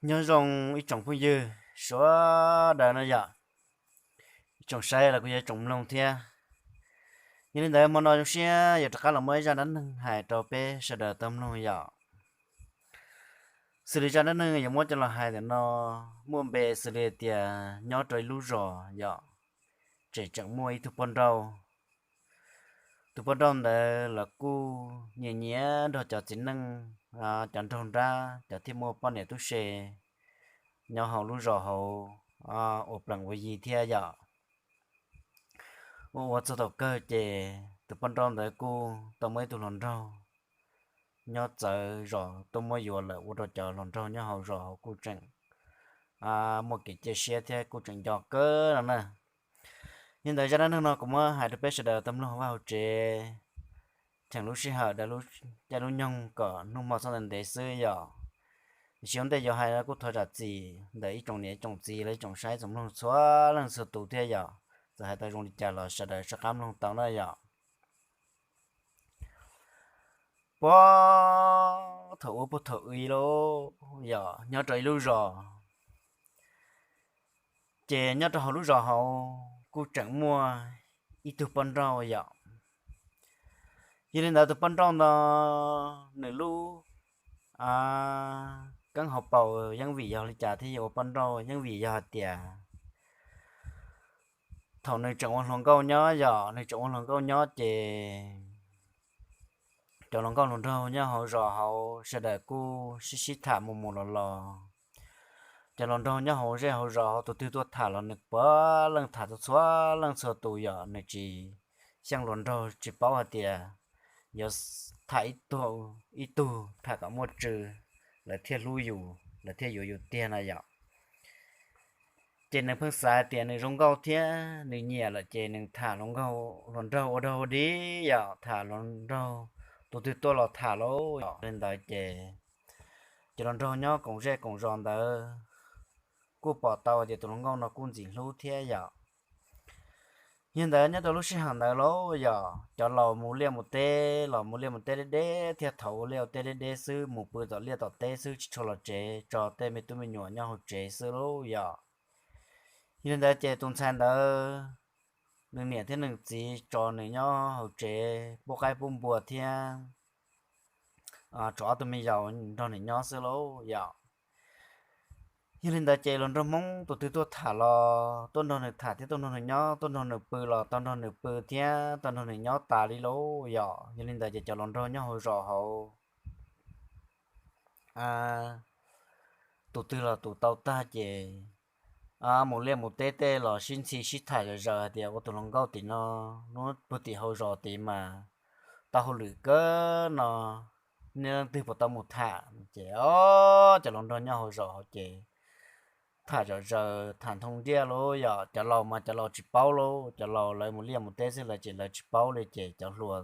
Nyob zoo ib tsoom phooj ywg sawv daws no yom, ib tsoom saib los kuj yog ib tsoom mloog thiab. Yog li ntawd hmo no zoo siab yuav rov qab los muab ib zaj dab neeg hais rau peb sawv daws tau mloog yom. Xws li zaj dab neeg yuav muab coj los hais ntawm no muaj npe xws li tias nyob rau ib lub zos yom, tseem tseem muaj ib tug poj nrauj. Tus poj nrauj ntawd los kuj nyiam nyiam nrog cov txiv neej, cov nraug nrab, cov thiaj muaj poj niam tub se nyob hauv lub zos hauv ua plees ua yi thiab yom. Ua ua txog thaum kawg ces tus poj nrauj ntawd kuj tau muaj ib tug hluas nraug nyob txawv zos tuaj muab yuav lawm, ua rau cov hluas nraug nyob hauv zos hauv kuj tseem muaj kev cia siab thiab kuj tseem nco kawg no na. Yog li ntawd zaj dab neeg no kuv muab hais rau peb sawv daws tau mloog vaj hauv tsev, cheem lub sij hawm daws lub caij lub nyoog kom hnub hmo txhob ntev ntev xwb yom. Tiam sis ua ntej yuav hais kuj thov zam txim ntawm ib tsoom niam ib tsoom txiv los ib tsoom saib tsoom mloog txhua leej txhua tus thiab yom. Txawm hais tau zoo li cas los sawv daws rov qab mloog tau na yom. Puag thaum ub puag thaum ub lauj yom, nyob rau ib lub zos, ces nyob rau hauv lub zos hauv kuj tseem muaj ib tug poj nrauj yom. Yog li ntawd tus poj nrauj no nws lub keeb hauv paus yeej vim yog li cas thiaj yog ua poj nrauj, yeej vim yog hais tias thaum nws tseem ua hluas nkauj nyob yom, nws tseem ua hluas nkauj nyob ces cov hluas nkauj hluas nraug nyob hauv zos hauv sawv daws kuj sib sib tham mus mus los los. Cov hluas nraug nyob hauv zej hauv zos hauv tus twg tuaj tham los nws puav leej tham txhua txhua leej txhua tus yom, nws tsis, xyeej hluas nraug tsis paub hais tias yuav tham ib tug, ib tug tham kom muaj tswv lawv thiaj hlub yus, lawv thiaj yuav yus tiag no yom. Ces nws pheej xav tias nws zoo nkauj thiab nws nyiam lawm ces nws tham hluas nraug ua dog ua dig yom, tham hluas nraug tus twg tuaj los tham lauj yom. Li ntawd ces cov hluas nraug nyob koom zej koom zos ntawd kuj pom tau tias tus hluas nkauj no kuj ntxim hlub thiab yom. Yog li ntawd nyob rau lub sij hawm ntawd lauj yom, cov laus mus liaj mus teb los mus liaj mus teb deb deb thiab, thaum ua liaj ua teb deb deb xwb, mus pw tom liaj tom teb xwb tsis tshua los tsev tso tej me tub me nyuam nyob hauv tsev xwb lauj yom. Yog li ntawd ces tus ntxhais ntawd nws niam thiab nws txiv tso nws nyob hauv tsev pub qaib pub npua thiab tso ob tug me yaus nrog nws nyob xwb lauj yom. Yog li ntawd ces hluas nraug Hmoob tus twg tuaj tham los tuaj nrog nws tham thiab tuaj nrog nws nyob, tuaj nrog nws pw los tau nrog nws pw thiab tau nrog nws nyob tas li lauj yom. Yog li ntawd ces cov hluas nraug nyob hauv zos hauv tus twg los tus tau tag ces mus liaj mus teb tej los sib ntxhi sib tham zom zaws hais tias ua tus hluas nkauj tim no, hnub pw tim hauv zos tid mas tau hauj lwm kawg no, nej leej twg puas tau mus tham? Ces o, cov hluas nraug nyob hauv zos hauv ces tham zom zaws tham ntoo ntiaj lauj yom. Cov laus mas cov laus tsis paub lauj, cov laus lawv mus liaj mus teb xwb lawv ces lawv tsis paub li. Ces cov hluas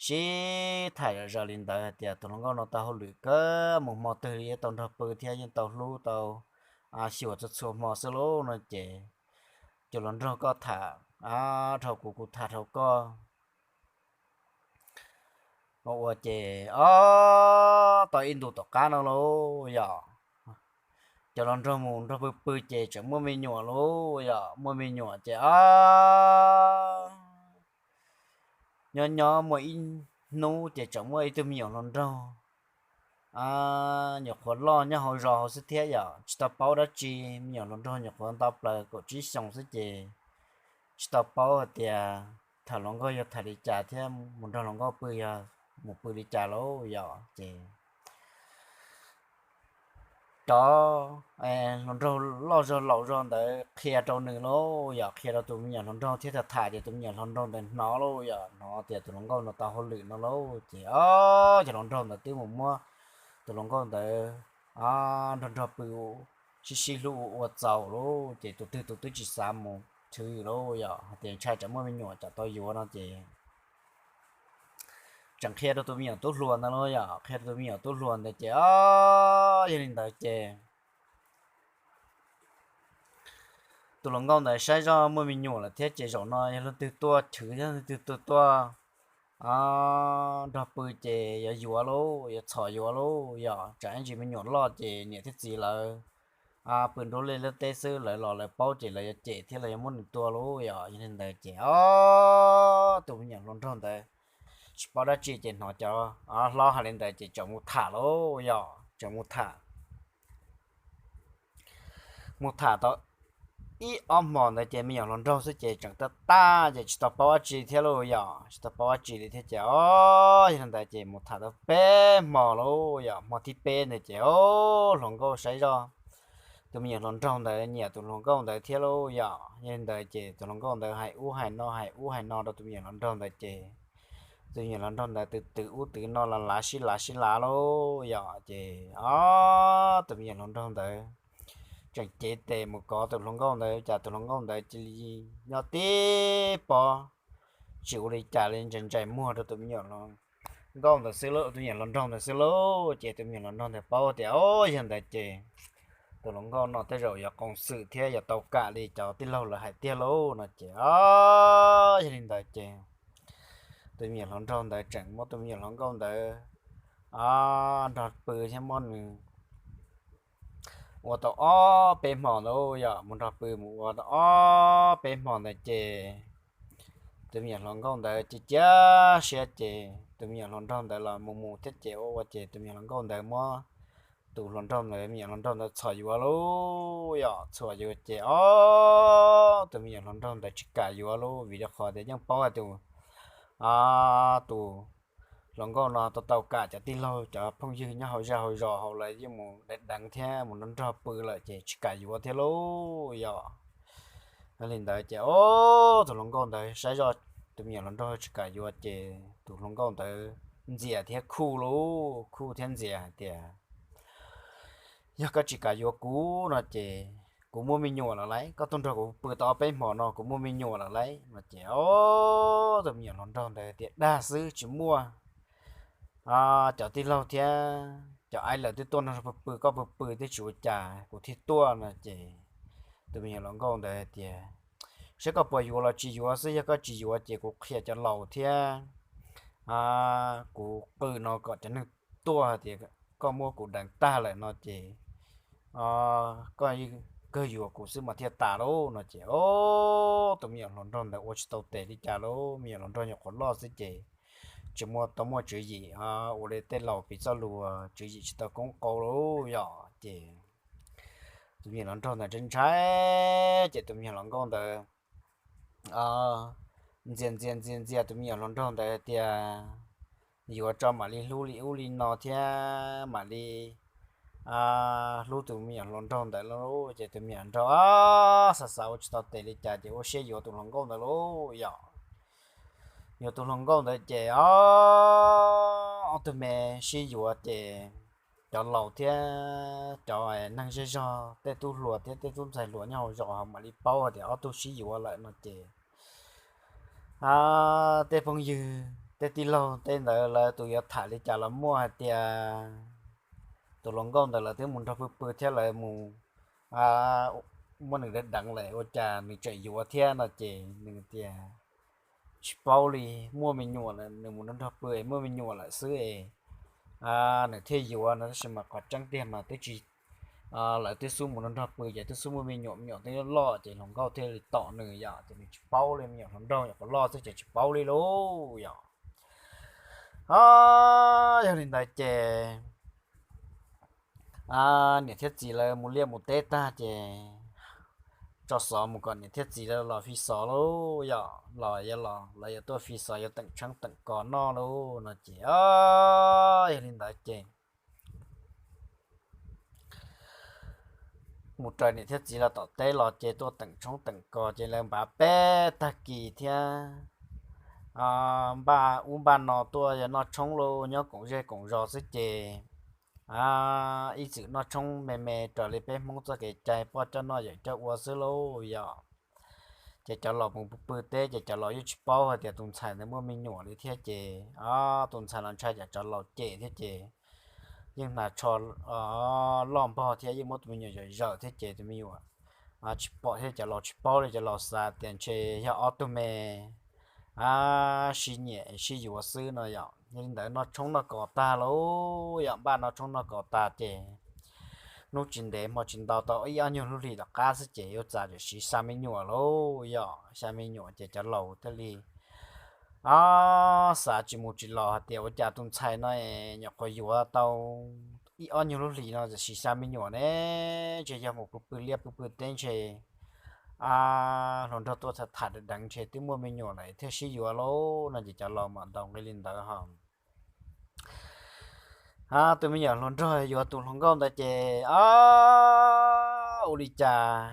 sib tham zom zaws li ntawd hais tias tus hluas nkauj no tau hauj lwm kawg, mus hmo twg li yeej tau nrog pw thiab yeej tau hlub tau xyuas txhua txhua hmo xwb lauj no ces cov hluas nraug koj tham dhau kuv, kuv tham dhau koj ua ces o, tau ib ntus tom qab no lauj yom, cov hluas nraug mus nrog pw pw ces tseem muaj me nyuam lauj yom. Muaj me nyuam ces o, nyob nyob muaj ib hnub ces tseem muaj ib tug me nyuam hluas nraug nyuam qhuav loj nyob hauv zos hauv xwb thiab yom, tsis tau paub dab tsi. Me nyuam hluas nraug nyuam qhuav nto plaws kaum tsib xyoos xwb ces tsis tau paub hais tias tham hluas nkauj yog tham li cas thiab mus nrog hluas nkauj pw yog mus pw li cas lauj yom. Ces cov hluas nraug loj zog laus zog ntawd qhia rau nws lauj yom, qhia rau tus me nyuam hluas nraug thiab tham tham ces tus me nyuam hluas nraug ntawd hnov lauj yom, hnov tias tus hluas nkauj no tau hauj lwm no lauj ces o, cov hluas nraug ntawd twb mus muab tus hluas nkauj ntawd nrog nrog pw sib sib hlub ua ua txaus lauj ces tus twg tus twb tsis xav mus chwv lauj yom, hais tias ntshai tsam muaj me nyuam tsam tau yuav no ces tseem qhia rau tus me nyuam tub hluas ntawd lauj yom, qhia rau tus me nyuam tub hluas ntawd ces o, yog li ntawd ces tus hluas nkauj ntawd saib zoj muaj me nyuam lawm thiab ces zaum no yog leej twg tuaj chwv thiab leej twg tuaj tuaj nrog pw ces yuav yuav lauj, yuav txhom yuav lauj, yog tsam ib ntsis me nyuam loj ces niam thiab txiv lawv pw nruab liaj nruab teb xwb, lawv los lawv paub ces lawv yuav cem thiab lawv yuav muab nws tua lauj. Yog yog li ntawd ces o, tus me nyuam hluas nraug ntawd tsis paub dab tsi ces hnov cov hlob hais li ntawd ces txawm mus tham lauj, yog txawm mus tham mus tham tau ib ob hmo ntawd ces me nyuam hluas nraug xwb ces tseem tag tag ces tsis tau paub dab tsi thiab lauj, yog tsis tau paub dab tsi li thiab ces o, yog li ntawd ces mus tham tau peb hmo lauj, yog hmo thib peb ntawd ces o, hluas nkauj saib zoj tus me nyuam hluas nraug ntawd nyiam tus hluas nkauj ntawd thiab lauj, yog yog li ntawd ces tus hluas nkauj ntawd hais ub hais no hais ub hais no rau tus me nyuam hluas nraug ntawd ces tus me nyuam hluas nraug ntawd twv twv ub twv no lav lav sib lav sib lav lauj, yog ces o, tus me nyuam hluas nraug ntawd tseem cev tes mus kov tus hluas nkauj ntawd, cas tus hluas nkauj ntawd cia li nyob tib pob tsis ua li cas li, ntsais ntsais muag rau tus me nyuam hluas nkauj ntawd xwb lauj, tus me nyuam hluas nraug ntawd xwb lauj. Ces tus me nyuam hluas nraug ntawd paub tias o, yog ntawd ces tus hluas nkauj no tej zaum yuav qoos xwm thiab yuav tau kam li cov tij laug lawv hais tiag lauj no ces o, yog li ntawd ces tus me nyuam hluas nraug ntawd tseem muab tus me nyuam hluas nkauj ntawd nrog pw thiab muab nws ua tau ob peb hmo ntawd, yog mus nrog pw mus ua tau ob peb hmo ntawd ces tus me nyuam hluas nkauj ntawd cia cia siab ces tus me nyuam hluas nraug ntawd los mus mus thiab ces ua ua ces tus me nyuam hluas nkauj ntawd muab tus hluas nraug ntawd, me nyuam hluas nraug ntawd txhom yuav lauj, yog txhom yuav ces o, tus me nyuam hluas nraug ntawd tsis kam yuav lauj, vim rau qhov tias yeej paub hais tias tus hluas nkauj no tau tau kam cov tij laug cov phooj ywg nyob hauv zej hauv zos hauv lawv yeej mus deev deev thiab mus nrog nrog pw lawm ces tsis kam yuav thiab lauj, yog. Yog li ntawd ces o, tus hluas nkauj ntawd saib zoj tus me nyuam hluas nraug tsis kam yuav ces tus hluas nkauj ntawd ntxias thiab khuj lauj, khuj thiab ntxias hais tias yog koj tsis kam yuav kuv no ces kuv muaj me nyuam lawm lauj, koj tuaj nrog kuv pw tau ob peb hmo no kuv muaj me nyuam lawm lauj no ces o, tus me nyuam hluas nraug ntawd tias dag xwb tsis muaj, cov tij laug thiab cov aib lawv twb tuaj nrog pw pw, koj pw pw twb tsis ua cas kuv thiaj tuaj no ces tus me nyuam hluas nkauj ntawd hais tias saib koj puas yuav los tsis yuav xwb, yog koj tsis yuav ces kuv qhia cov laus thiab kuv qw no kom cov neeg tuaj hais tias koj muab kuv deev tag lawm no ces koj kawg yuav kuv xwb mas thiaj tas lauj no ces o, tus me nyuam hluas nraug ntawd ua tsis tau tes li cas lauj, me nyuam hluas nraug nyuam qhuav loj xwb ces tsis muaj tau muaj tswv yim ua li tej laus piv txoj lus, tswv yim tsis tau koob qau lauj yom ces tus me nyuam hluas nraug ntawd ntshai ntshai ces tus me nyuam hluas nkauj ntawd ntxias ntxias ntxias ntxias tus me nyuam hluas nraug ntawd tias yuav tso mam li hlub li ub li no thiab mam li hlub tus me nyuam hluas nraug ntawd lauj. Ces tus me nyuam hluas nraug xav xav ua tsis tau tes li cas ces ua siab yuav tus hluas nkauj ntawd lauj yom. Yuav tus hluas nkauj ntawd ces o, ob tug me sib yuav ces cov laus thiab cov neeg zej zog tej tub hluas thiab tej tub ntxhais hluas nyob hauv zos ho mam li paub tias ob tug sib yuav lawm no ces tej phooj ywg tej tij laug tej ntawd lawv tus yuav tham li cas los muaj hais tias tus hluas nkauj ntawd lawv twb mus nrog pw pw thiab lawv mus muab nws deev deev lawm ua cas nws tseem yuav thiab no ces nws tias tsis paub li, muaj me nyuam lawm, nws mus nrog nrog pw es muaj me nyuam lawm xwb es nws thiaj yuav no, tab sis mas qhov tseeb tiag mas twb tsis, lawv twb xub mus nrog nrog pw ces twb xub muaj me nyuam, me nyuam twb loj ces hluas nkauj thiaj li tom nws yom, ces nws tsis paub li, me nyuam hluas nraug nyuam qhuav loj xwb ces tsis paub li lauj yom. Yog li ntawd ces niam thiab txiv lawv mus liaj mus teb tag ces tso xov mus kom niam thiab txiv lawv los fi xov lauj yom, los yuav los lawv yuav tuaj fi xov yuav teem tshoob teem kos noj lauj no ces yog li ntawd ces mus raws niam thiab txiv lawv tom teb los ces tuaj teem tshoob teem kos ces lawv npav peb tag kis thiab npaj ub npaj no tuaj yog noj tshoob lauj, nyob koom zej koom zos xwb ces ib txwm noj tshoob me me raws li peb Hmoob txoj kev cai poj coj noj yawm coj ua xwb lauj yom. Ces cov laus mus pw teb ces cov laus yeej tsis paub hais tias tus ntxhais ntawd muaj me nyuam li thiab ces tus ntxhais los ntshai cov, cov laus cem thiab ces yeej hnav tsho loj npog thiab yeej muab tus me nyuam zawm zawm thiab ces tus me nyuam tsis pom thiab cov laus tsis paub li, cov laus xav tias ntshe yog ob tug me sib nyiam sib yuav xwb no yom. Yog li ntawd noj tshoob noj kos tag lauj, yog npaj noj tshoob noj kos tag ces hnub tsis ntev hmo tsis ntau tau ib ob nyuag lub hlis tom qab xwb ces yuav txawm siv xa me nyuam lauj, yog xa me nyuam ces cov laus thiaj li xav tsis mus tsis los hais tias ua cas tus ntxhais no nyuam qhuav yuav tau ib ob nyuag lub hlis no txawm siv xa me nyuam ne, ntshe yog mus pw pw liaj pw pw teb ntshe hluas nraug tuaj tham tham deev deev ntshe twb muaj me nyuam lawm thiaj sib yuav lauj no ces cov laus mam ntaus nqi li ntawd ho. Tus me nyuam hluas nraug yuav tus hluas nkauj ntawd ces ua li cas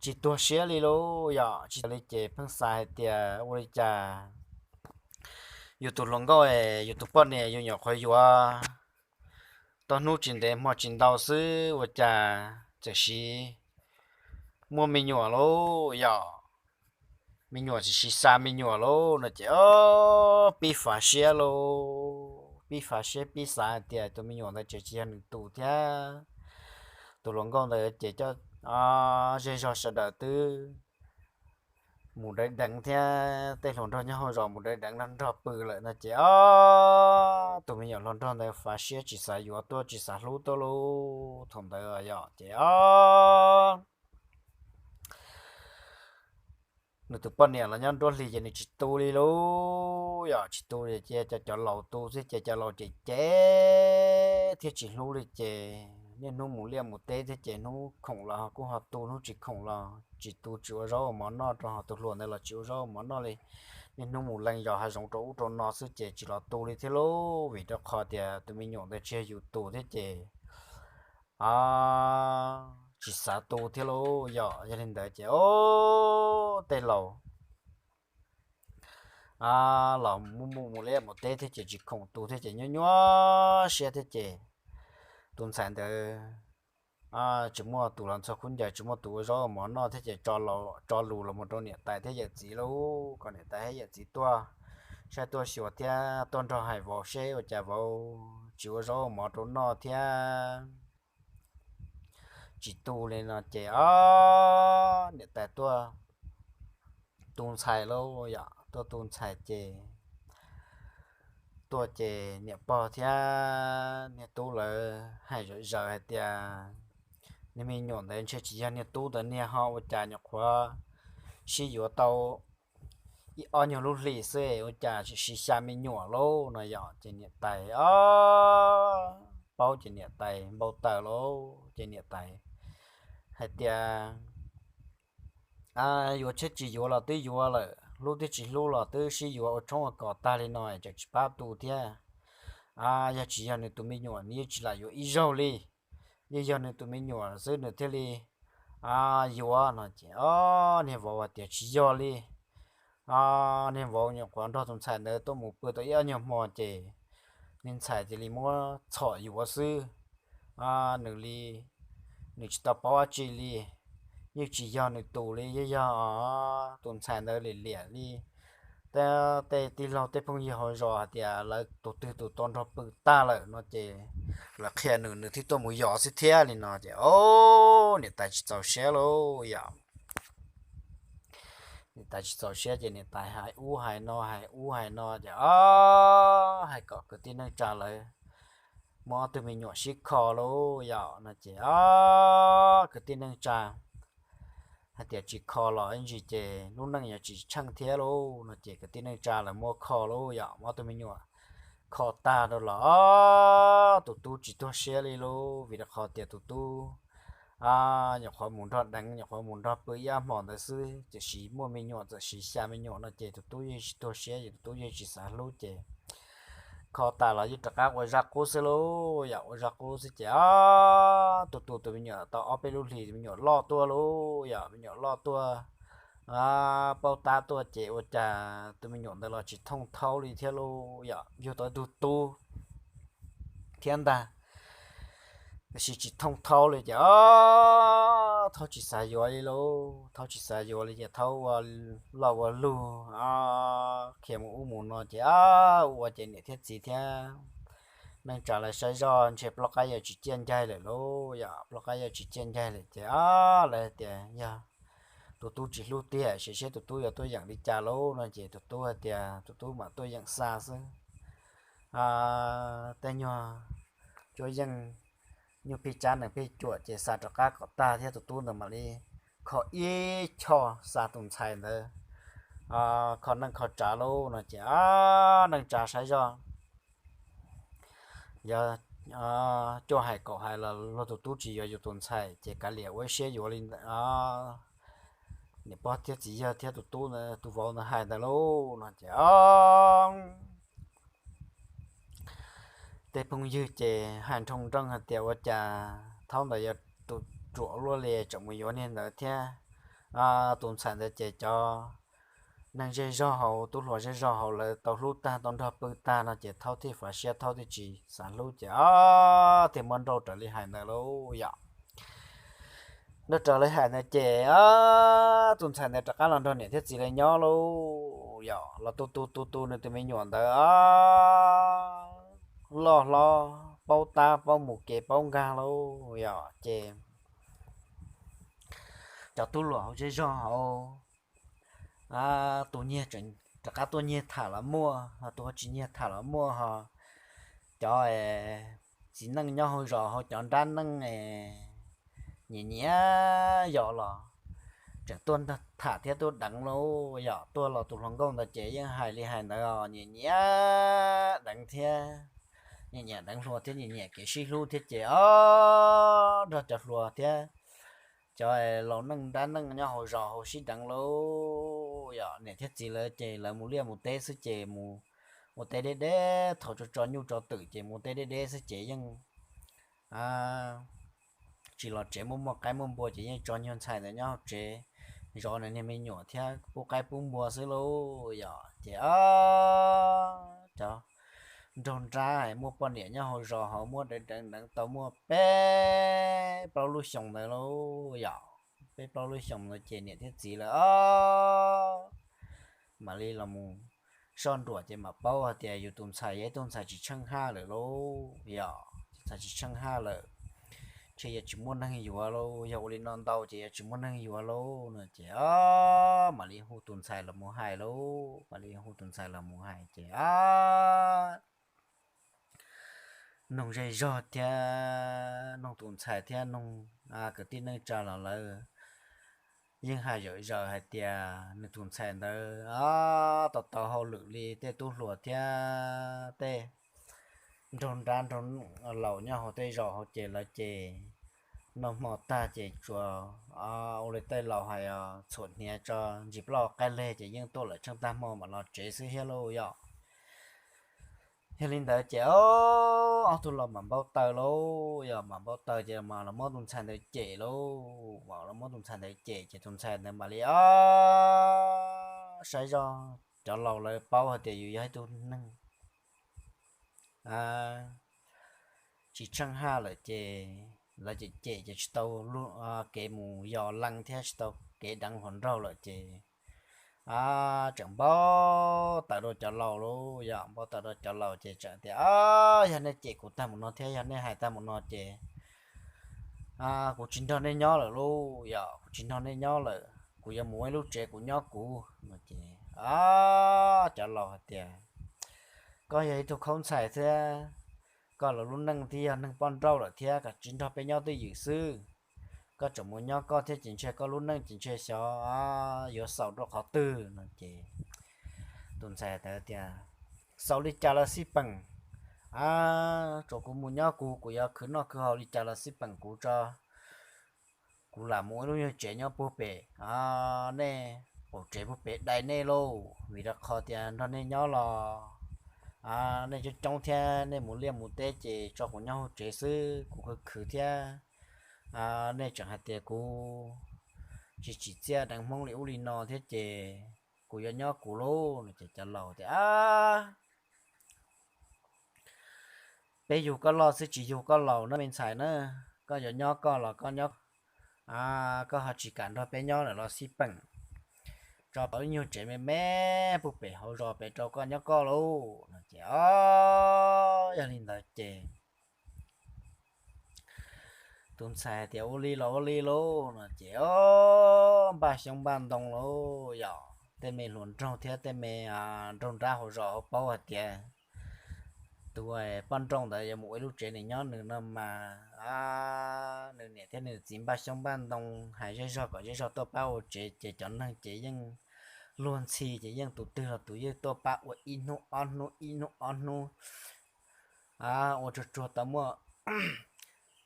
tsis tuag siab li lauj, yog tsis tuag li ces pheej xav hais tias ua li cas yus tus hluas nkauj, yus tus poj niam yus nyuam qhuav yuav tau hnub tsis ntev hmo tsis ntau xwb ua cas txawm siv muaj me nyuam lauj, yog me nyuam txawm siv xa me nyuam lauj no ces pib fav siab lauj, pib fav siab pib xav hais tias tus me nyuam ntawd tseem tsis yog nws tus thiab. Tus hluas nkauj ntawd ces coj zej zog sawv daws twb mus deev deev thiab tej hluas nraug nyob hauv zos mus deev deev nrog pw lawm no ces tus me nyuam hluas nraug ntawd fav siab tsis xav yuav tuaj tsis xav hlub tuaj lauj. Thaum ntawd yog ces nws tus poj niam los nyob nruab hlis ces nws tsis tu li lauj, yog tsis tu li ces cov laus tu xwb ces cov laus cem cem thiab tsis hlub li ces niaj hnub mus liaj mus teb thiab ces hnub khoom los kuj ho tu, hnub tsis khoom los tsis tu, tsis ua zaub ua mov noj rau, ho tus hluas ntawd los tsis ua zaub ua mov noj li, niaj hnub mus leej yos hav zoov rau ub rau no xwb ces tsis los tu li thiab lauj, vim rau qhov tias tus me nyuam ntawd tsis yog yus tus thiab ces tsis xav tu thiab lauj. Yog yog li ntawd ces o, tej laus los mus mus mus liaj mus teb thiab ces tsis khoom tu thiab ces nyuaj nyuaj siab thiab ces tus ntxhais ntawd tsis muaj tus los ntxhua khaub ncaws, tsis muaj tus ua zaub ua mov noj thiab ces tso lus los mus rau niam tais thiab yawm txiv lauj, kom niam tais thiab yawm txiv tuaj saib tuaj xyuas thiab tuaj nrog hais vauv seb ua cas vauv tsis ua zaub ua mov rau noj thiab tsis tu li no ces o, niam tais tuaj tu ntxhais lauj, yog tuaj tu ntxhais ces tuaj ces niam pog thiab niag tub lawv hais zom zaws hais tias niag me nyuam ntawd ntshe tsis yog niag tub ntawd niag ho ua cas nyuam qhuav sib yuav tau ib ob nyuag lub hlis xwb ua cas tseem siv xya me nyuam lauj no yog ces niam tais o, paub ces niam tais npau taws lauj ces niam tais hais tias yuav thiab tsis yuav los twb yuav lawm, hlub thiab tsis hlub los twb sib yuav ua tshoob ua kos tag li no tseem tsis pab tu thiab. Yog tsis yog nws tus me nyuam nws yeej tsis lam yuav ib zaug li, yeej yog nws tus me nyuam xwb nws thiaj li yuav no ces o, niag vauv hais tias tsis yog li. Niag vauv nyuam qhuav nrog tus ntxhais ntawd tuaj mus pw tau ib ob nyuag hmo ces niag ntxhais cia li muab txhom yuav xwb. Nws li, nws tsis tau paub dab tsi li, yeej tsis yog nws tus li, yeej yog tus ntxhais ntawd liam liam li tej tij laug tej phooj ywg hauv zos hais tias lawv tus twg tus tau nrog pw tag lawm no ces lawv qhia nws, nws thiaj tuaj mus yos xwb thiab li no ces o, niam tais tsis txaus siab lauj yom. Niam tais tsis txaus siab ces niam tais hais ub hais no hais ub hais no ces o, hais kom kwv tij neej tsa lawv muab ob tug me nyuam sib kho lauj yom no ces o, kwv tij neej tsa hais tias tsis kho los ib ntsis ces lub neej yuav tsis tsheej thiab lauj no ces kwv tij neej tsa lawv muab kho lauj yom, muab ob tug me nyuam kho tag rau los tus tub tsis tuag siab li lauj, vim rau qhov tias tus tub nyuam qhuav mus nrog deev, nyuam qhuav mus nrog pw ib ob hmos ntawd xwb, tiam sis muaj me nyuam txawm siv xya me nyuam no ces tus tub yeej tsis tuag siab ces tus tub yeej tsis xav hlub ces kho tas los yeej rov qab ua zaj qub xwb lauj yom, ua zaj qub xwb ces o, tus tus tus me nyuam tau ob peb lub hlis tus me nyuam loj tuaj lauj yom, me nyuam loj tuaj paub tab tuaj ces ua cas tus me nyuam ntawd los tsis thooj thaub li thiab lauj yom, yug tau ib tug tub thiab ntag, tiam sis tsis thooj thaub li ces o, thaub tsis xav yuav li lauj, thaub tsis xav yuav li ces thaub ua loj ua lug qhia mus ub mus no ces o, ua ces niam thiab txiv thiab neej tsa lawv saib zoj ntshe plaub qab yawg tsis ciaj ncaig lawm lauj yom, plaub qab yawg tsis ciaj ncaig lawm ces o, lawv tias yog tus tub tsis hlub tiag, sim seb tus tub yuav tuaj yeem li cas lauj no ces tus tub hais tias tus tub mam tuaj yeem xa xwb. Tej nyuag cuab yeej, nyuag phij tsab nees phij cuam ces xa rov qab kom tag thiab tus tub ntawd mam li kho ib choj xa tus ntxhais ntawd kho neej kho tsav lauj no ces neej tsa saib zoj, yog cuaj hais kaum hais los luag tus tub tsis yuav yus tus ntxhais ces kav liam ua ib siab yuav li ntawd. Niam pog thiab txiv yawg thiab tus tub tus vauv ntawd hais ntawd lauj no ces tej phooj ywg ces hais nroo nreej hais tias ua cas thaum ntawd yog tus ruam luaj li tseem mus yuav niag ntawd thiab. Tus ntxhais ntawd ces cov neeg zej zog hauv, tub hluas zej zog hauv lawv tau hlub tag tau nrog pw tag no ces thaum thiaj fav siab, thaum thiaj tsis xav hlub ces thiaj muab nrauj raws li hais ntawd lauj yom. Nrauj raws li hais ntawd ces tus ntxhais ntawd rov qab los nrog niam thiab txiv lawv nyob lauj yom, los tu tu tu tu nws tus me nyuam ntawd loj hlob paub tab paub mus kev paub nkag lauj yom ces cov tub hluas hauv zej zog hauv tus nyiag, rov qab tuaj nyiag tham los muaj ho, tus ho tsis nyiag tham los muaj ho. Cov txiv neej nyob hauv zos hauv cov nrab neej nyiam nyiam yos los tseem tuaj tham thiab tuaj deev lauj yom. Tuaj los tus hluas nkauj ntawd ces yeej hais li hais ntawd os, nyiam nyiam deev thiab, nyiam nyiam deev hluas thiab nyiam nyiam kev sib hlub thiab ces o nrog cov hluas thiab cov laus neej nrab neej nyob hauv zos hauv sib deev lauj yom. Niam thiab txiv lawv ces lawv mus liaj mus teb xwb ces mus ua teb deb deb, thaum tso tso nyuj tso twm ces mus ua teb deb deb xwb ces yeej tsis los tsev, muaj muaj qaib muaj npua ces yeej tso nyuag ntxhais ntawd nyob hauv tsev, zov nws niag me nyuam thiab pub qaib pub npua xwb lauj yom. Ces cov nraug nrab muaj poj niam nyob hauv zos hauv muaj deev deev deev tau muaj peb plaub lub xyoos ntawd lauj yom. Peb plaub lub xyoos ntawd ces niam thiab txiv lawv o mam li los mus soj nruam ces mam paub hais tias yus tus ntxhais yog ib tug ntxhais tsis tsheej haj lawm lauj yom, tus ntxhais tsis tsheej haj lawm, ntshe yuav tsis muaj neeg yuav lauj, yog ua li no ntau ces yuav tsis muaj neeg yuav lauj no ces o mam li hu tus ntxhais los mus hais lauj, mam li hu tus ntxhais los mus hais ces a noog zej zog thiab noog tus ntxhais thiab noog kwv tij neej tsa los lawv yeej hais zom zaws hais tias nws tus ntxhais ntawd tau tau hauj lwm li tej tub hluas thiab tej nraug nrab nraug laus nyob hauv tej zos hauv ces lawv ces noj hmo tag ces tsuas ua li tej laus hais os, txhuam hniav tso ntsis plaub qaib leg ces yeej tuaj lawm, tsheej tag hmo mam los tsev xwb thiab lauj yom. Yog li ntawd ces ob tug los mam npau taws lauj yom, mam npau taws ces mam los muab tus ntxhais ntawd cem lauj, mam los muab tus ntxhais ntawd cem ces tus ntxhais ntawd mam li o saib zoj, cov laus lawv paub hais tias yus yog ib tug neeg tsis tsheej haj lawm ces lawv cem cem ces tsis tau kev mus yos leej thiab tsis tau kev deev hluas nraug lawm ces tseem npau taws rau cov laus lauj yom, npau taws rau cov laus ces tseem tias o yog nej cem kuv tag mus no thiab yog nej hais tag mus no ces kuv tsis nrog nej nyob lawm lauj yom, kuv tsis nrog nej nyob lawm, kuv yuav mus ua ib lub tsev kuv nyob kuv no ces cov laus hais tias koj yog ib tug khaub ntxhais thiab, koj los lub neej thiab yog neeg poj nrauj lawm thiab, koj tsis nrog peb nyob twj ywm xwb. Koj tseem mus nyob koj thiab ces ntshe koj lub neej ces ntshe xyov yuav xaus rau qhov twg no ces tus ntxhais tias xaus li cas los xij peem, tsuas kuv mus nyob kuv, kuv yuav khwv noj khwv haus li cas los xij peem kuv tso, kuv lam mus ib lub nyuag tsev nyob puag pem nej qaum tsev puag pem dai nej lauj, vim rau qhov tias nrog nej nyob los nej coob coob thiab nej mus liaj mus teb ces tso kuv nyob hauv tsev xwb, kuv khwv khwv thiab nej tseem hais tias kuv tsis tsim txiaj deev Hmoob li ub li no thiab ces kuv yuav nyob kuv lauj no ces cov laus tias peb yug koj loj xwb tsis yug koj laus na me ntxhais na, koj yuav nyob koj los koj nyob, koj ho tsis kam nrog peb nyob lawm los xij peem, tso pem ib nyuag tsev me me puag pem hauv zos pem rau koj nyob koj lauj no ces o yog li ntawd ces Tus ntxhais hais tias ua li los ua li lauj no ces o, npaj xyoob npaj ntoo lauj, yog tej me hluas nraug thiab tej me nraug nrab hauv zos paub hais tias tus poj nrauj ntawd yuav mus ua ib lub tsev nws nyob nws no mas, nws niam thiab nws txiv npaj xyoob npaj ntoo hais zej zog kom zej zog tuaj pab ua tsev ces cov neeg ces yeej luag ntxhi ces yeej tus twg los tus yeej tuaj pab ua ib hnub ob hnub ib hnub ob hnub. Ua tsuag tsuag tau muaj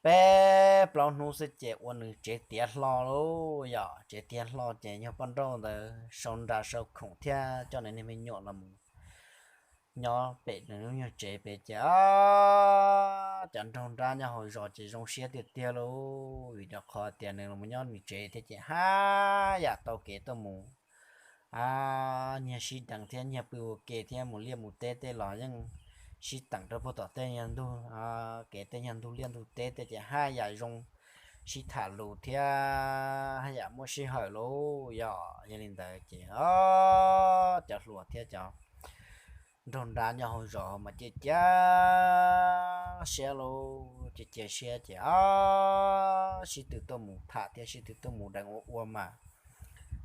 peb plaub hnub xwb ces ua nws tsev tiav hlo lauj, yog tsev tiav hlo ces yog poj nrauj ntawd sau nra sau khoom thiab coj nws niag me nyuam los nyob pem nws lub nyuag tsev pem ces cov nraug nrab nyob hauv zos ces zoo siab tiag tiag lauj, vim rau qhov tias nws los nyob nws tsev thiab ces haj yam tau kev tuaj mus nyiag sib deev thiab nyiag pw ua ke thiab mus liaj mus teb tej los yeej sib teem rau puag tom tej nyuag ntug, kev tej nyuag ntug liaj ntug teb tej ces haj yam zoo sib tham lus thiab haj yam muaj sij hawm lauj, yog yog li ntawd ces cov hluas thiab cov nraug nrab nyob hauv zos mas cia cia siab lauj, cia cia siab ces sib tw tuaj mus tham thiab sib tw tuaj mus deev ua ua mas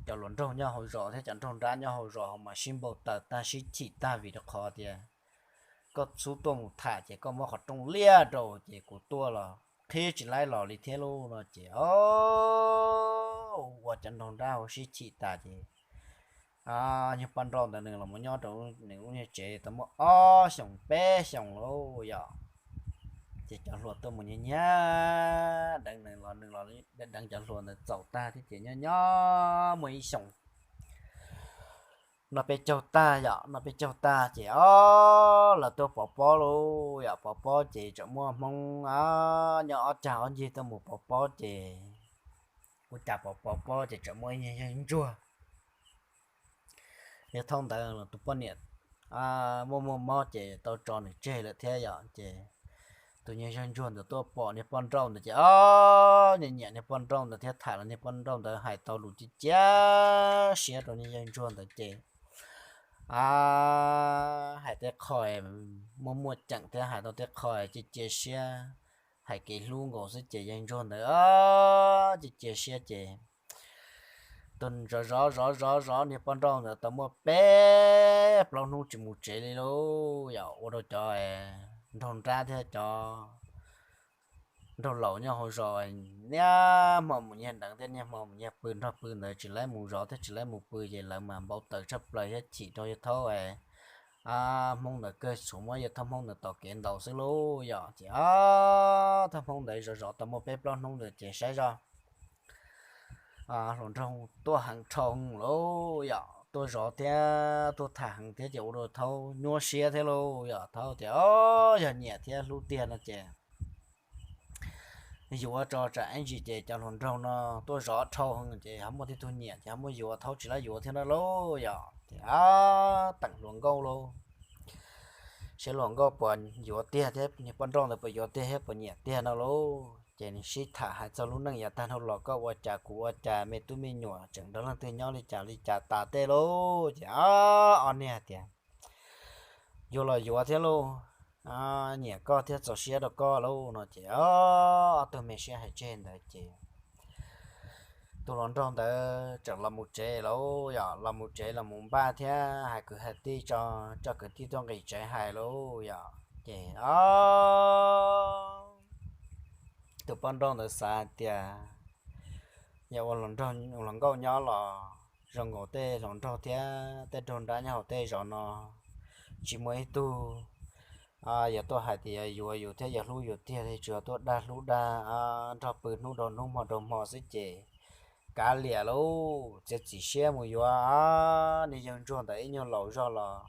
cov hluas nraug nyob hauv zos thiab cov nraug nrab nyob hauv zos mas sib npau taws tag sib chim tag vim rau qhov tias koj xub tuaj mus tham ces koj muab qhov rooj liab rau ces kuv tuaj los qhib tsis laib los li thiab lauj no ces ua cov nraug nrab hauv sib chim tas ces yog poj nrauj ntawd nws los mus nyob rau nws lub nyuag tsev tau muaj ob xyoos peb xyoos lauj yom. Ces cov hluas tuaj mus nyiag nyiag deev nws los nws los deev cov hluas ntawd txaus tag thiab ces nyob nyob muaj ib xyoos no peb caug tag yom, no peb caug tag ces o lawv tuaj pov pob lauj yom, pov pob ces tseem muaj Hmoob nyob ob cag ob ncig tuaj mus pov pob ces ua cas pov pov pob ces tseem muaj ib nyuag yawg ntsuag. Yog thaum ntawd tus poj niam muaj muaj mob ces tau tso nws tseg lawm thiab yom, ces tus nyuag yawg ntsuag ntawd tuaj pom niag poj nrauj ntawd ces o nyiam nyiam niag poj nrauj ntawd thiab tham los niag poj nrauj ntawd hais tau lus cia cia siab rau niag yawg ntsuag ntawd ces hais tej qho muaj muaj ceem thiab hais tau tej qho cia cia siab, hais kev hlub nkaus xwb ces yawg ntsuag ntawd cia cia siab ces tus zov zov zov zov zov niag poj nrauj ntawd tau muaj peb plaub hnub tsis mus tsev li lauj yom, ua rau cov nraug nrab thiab cov nraug laus nyob hauv zos niaj hmo mus nyiag deev thiab niaj hmo mus nyiag pw nrog pw ntawd tsis laib mus zov thiab tsis laib mus pw ces lawv mas npau taws tshaj plaws thiab chim rau yawg thaub Hmoob ntawd kawg, tsuas muab yawg thaub Hmoob ntawd tos kev ntaus xwb lauj yom. Ces o thaj Hmoob ntawd zov zov tau muaj peb plaub hnub ntawd ces saib zoj hluas nraug tuaj heev dhau lauj yom, tuaj zov thiab tuaj tham heev thiab ces ua rau thaub nyuaj siab thiab lauj yom. Thaub tias o yog nyiam thiab hlub tiag no ces yuav tso tsam ib ntsis ces cov hluas nraug no tuaj zov dhau heev ces ho muaj tej tug nyiam ces ho muaj yuav, thaub tsis laib yuav thiab no lauj yom. Ces teem hluas nkauj lauj, saib hluas nkauj puas yuav tiag thiab niag poj nrauj ntawd puas yuav tiag thiab puas nyiam tiag no lauj. Ces nws sib tham hais txog lub neej yav tag dhau los koj ua cas kuv ua cas me tub me nyuam tseem nrog leej twg nyob li cas li cas tas tej lauj. Ces ob niag tias yuav los yuav thiab lauj, nyiam koj thiab txaus siab rau koj lauj no ces ob tug me sib hais tseg ntawd ces tus hluas nraug ntawd tseem los mus tsev lauj yom, los mus tsev los mus npaj thiab hais kwv hais tij tso, coj kwv tij tuaj nqis tsev hais lauj yom. Ces o tus poj nrauj ntawd xav hais tias yog ua hluas nkauj nyob los zoo nkaus tej hluas nraug thiab tej nraug nrab nyob hauv tej zos no tsis muaj ib tug yog tuaj hais tias yog yuav yus thiab yog hlub yus tiag li, tsuas yog tuaj dag hlub dag nrog pw hnub rau hnub hmo rau hmo xwb ces kav liam lauj, txiav txim siab mus yuav niag yawg ntsuag ntawd ib nyuag laus zog los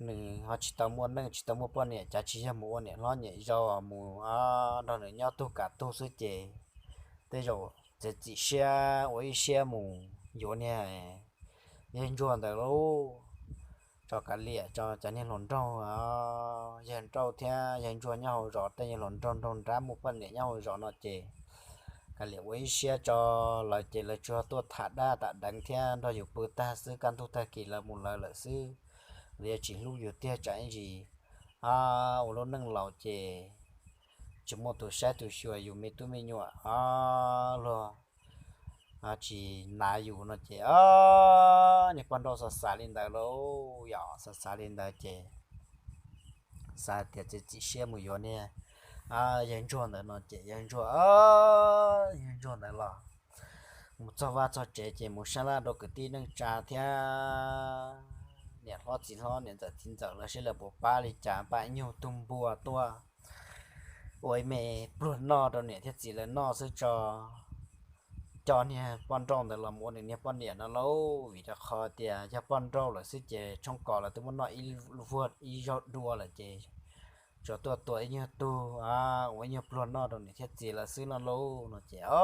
nws ho tsis tau muaj neej tsis tau muaj poj niam, cav tsis yog mus ua niam hlob niam yau, mus nrog nws nyob tug kav tug xwb ces tej zaum txiav txim siab ua ib siab mus yuav niag yawg ntsuag ntawd lauj. Tso kav liam tso cov niag hluas nraug, yawg nrauj thiab yawg ntsuag nyob hauv zos, tej niag hluas nraug nraug nrab muaj poj niam nyob hauv zos no ces kav liam ua ib siab tso lawv ces lawv tsuas tuaj tham dab tham deev thiab nrog yus pw tag xwb, kaj ntug tag kis lawv mus lawv lawm xwb. Lawv yuav tsis hlub yus tiag tsam ib ntsis ua lub neej laus ces tsis muaj tus saib tus xyuas yus me tub me nyuam, luag tsis nav yus no ces, niag poj nrauj xav xav li ntawd lauj, yog xav xav li ntawd ces xav tias txiav txim siab mus yuav niag yawg ntsuag ntawd no ces yawg ntsuag, yawg ntsuag ntawd los mus txog vaj txog tsev ces mus sab laj rau kwv tij neej tsa thiab niam hlob txiv hlob niam ntxawm txiv ntxawm lawv seb lawv puas pab li cas, pab ib nyuag tug npua tuaj ua ib me pluag noj rau niam thiab txiv lawv noj xwb tso. Coj niag poj nrauj ntawd los mus ua nws niag poj niam no lauj, vim rau qhov tias yog poj nrauj lawm xwb ces tshoob kos lawv twb muab noj ib vuag ib zaug dua lawm ces tsuas tuaj tua ib nyuag tug, ua ib nyuag pluag noj rau niam thiab txiv lawv xwb no lauj no ces, o,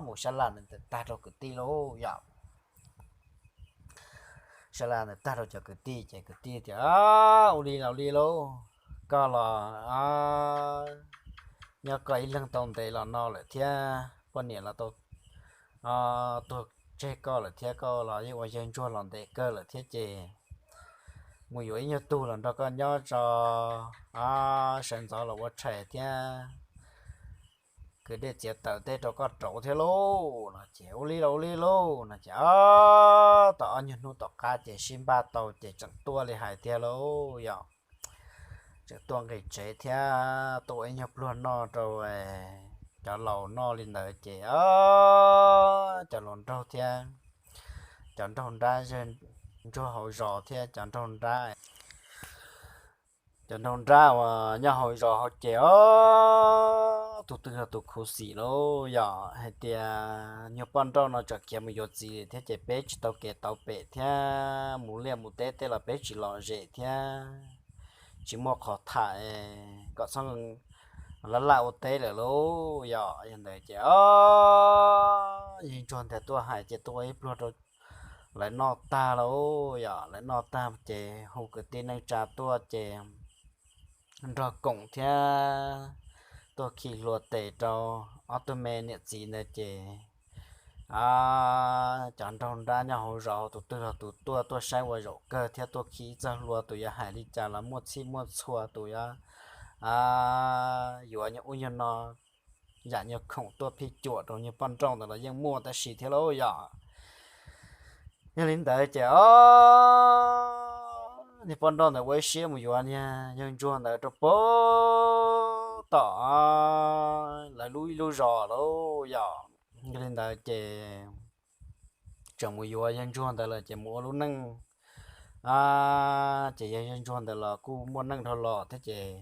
mus sab laj ntawd tag rau kwv tij lauj yom. Sab laj ntawd tag rau cov kwv tij ces kwv tij tias, ua li los li lauj, koj los nyob koj ib leeg tau ntev los no lawm thiab poj niam los tau tuag tseg koj lawm thiab, koj los yeej ua yawg ntsuag los ntev kawg lawm thiab ces mus yuav ib nyuag tug los nrog koj nyob tso, sawv ntxov los ua tshais thiab kwv dej txiav taws teb rau koj rauv thiab lauj no ces, ua li los ua li lauj no ces, o, tau ob nyuag hnub tom qab ces sib npaj tau ces tseem tuaj li hais tiag lauj yom. Tseem tuaj nqis tsev thiab tuaj ua ib nyuag pluag noj rau cov laus noj li ntawd ces, o, cov hluas nraug thiab cov nraug nrab, ntsuag hauv zos thiab cov nraug nrab, cov nraug nrab uas nyob hauv zos hauv ces, o, tus twg los tus khuv xim lauj yom, hais tias nyuag poj nrauj no tseem khiav mus yuav txiv thiab ces peb tsis tau kev tau pem thiab mus liaj mus teb tej los peb tsis lom zem thiab tsis muaj qhov tham kom txhob laj laj ua teb lawm lauj yom. Yog ntawd ces, o, yawg ntsuag ntawd tuaj hais ces tuaj ua ib pluag rau lawv noj tag lauj yom, lawv noj tag ces hu kwv tij neej tsa tuaj ces nrog koom thiab tuaj khi hlua tes rau ob tug me niam txiv ntawd ces, a, cov nraug nrab nyob hauv zos tus twg los tus tuaj tuaj saib ua zaum kawg thiab tuaj khi ib txoj hlua, tus yuav hais li cas los muaj txhij muaj txhua, tus yuav yuav nyuag ub nyuag no, yam nyuag khoom tuaj phij cuam rau nyuag poj nrauj ntawd los yeej muaj tab sis thiab lauj yom. Yog li ntawd ces, o, niag poj nrauj ntawd ua ib siab mus yuav niag yawg ntsuag ntawd rau puag tom lawv lub ib lub zos lauj yom. Yog li ntawd ces tseem mus yuav yawg ntsuag ntawd lawm ces mus ua lub neej, a, ces yawg ntsuag ntawd los kuj muaj neej dhau los thiab ces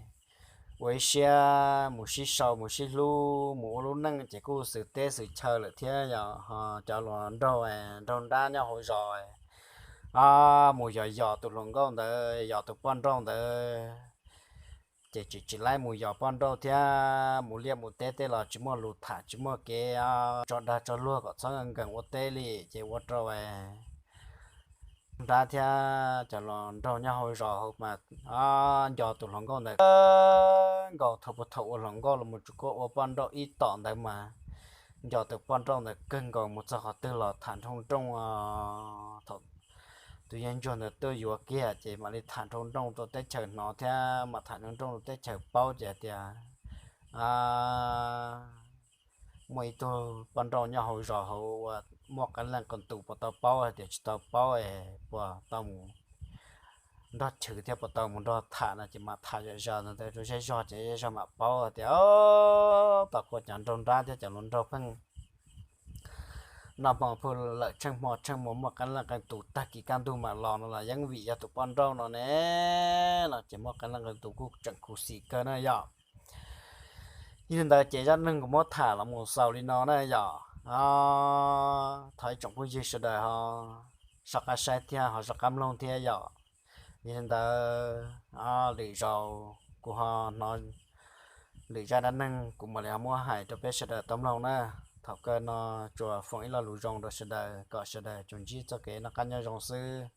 ua ib siab mus sib sau mus sib hlub mus ua lub neej ces kuj xwm teb xwm chaw lawm thiab yom. Ho cov hluas nraug, nraug nrab nyob hauv zos, a, mus yos yos tus hluas nkauj ntawd, yos tus poj nrauj ntawd ces tsis tsis laib mus yos poj nrauj thiab mus liaj mus teb tej los tsis muaj lus tham tsis muaj kev tso dag tso luag kom txhob nkees ua teb li ces ua rau nrab thiab cov hluas nraug nyob hauv zos hauv mas nco tus hluas nkauj ntawd nkaus. Thaum puag thaum ua hluas nkauj los mus tsuas koj ua poj nrauj ib tom ntawd mas nco tus poj nrauj ntawd kawg nkaus, mus txog qhov twg los tham nrooj nrooj. Thaum tus yawg ntsuag ntawd tuaj yuav kiag ces mam li tham nrooj nrooj rau teb chaws hnov thiab mam tham nrooj nrooj rau teb chaws paub ces hais tias muaj ib tug poj nrauj nyob hauv zos hauv uas muaj qee leej qee tus puas tau paub, hais tias tsis tau paub es puas tau mus nrog chwv thiab puas tau mus nrog tham no ces mam tham zom zaws ntawd rau zej zog ces zej zog mam paub tias tau kuj cov nraug nrab thiab cov hluas nraug pheej noj hmo pheej lawm tsheej hmo tsheej hmo muaj qee leej qee tus tag kis kaj ntug mam los no los yeej vim yog tus poj nrauj no ne, no ces muaj qee leej qee tus kuj tseem khuv xim kawg na yom. Yog li ntawd ces zaj neeg kuv muab tham los mus xaus li no na yom. Thov ib tsoom phooj ywg sawv daws ho soj qab saib thiab ho soj qab mloog thiab yom. Yog li ntawd lwm zaus kuv ho hnov lwm zaj dab neeg kuv mam li ho muab hais rau peb sawv daws tau mloog na. Thaum kawg no tsuas foom ib lo lus zoo rau sawv daws kom sawv daws tsuas ntsib txoj kev noj qab nyob zoo xwb.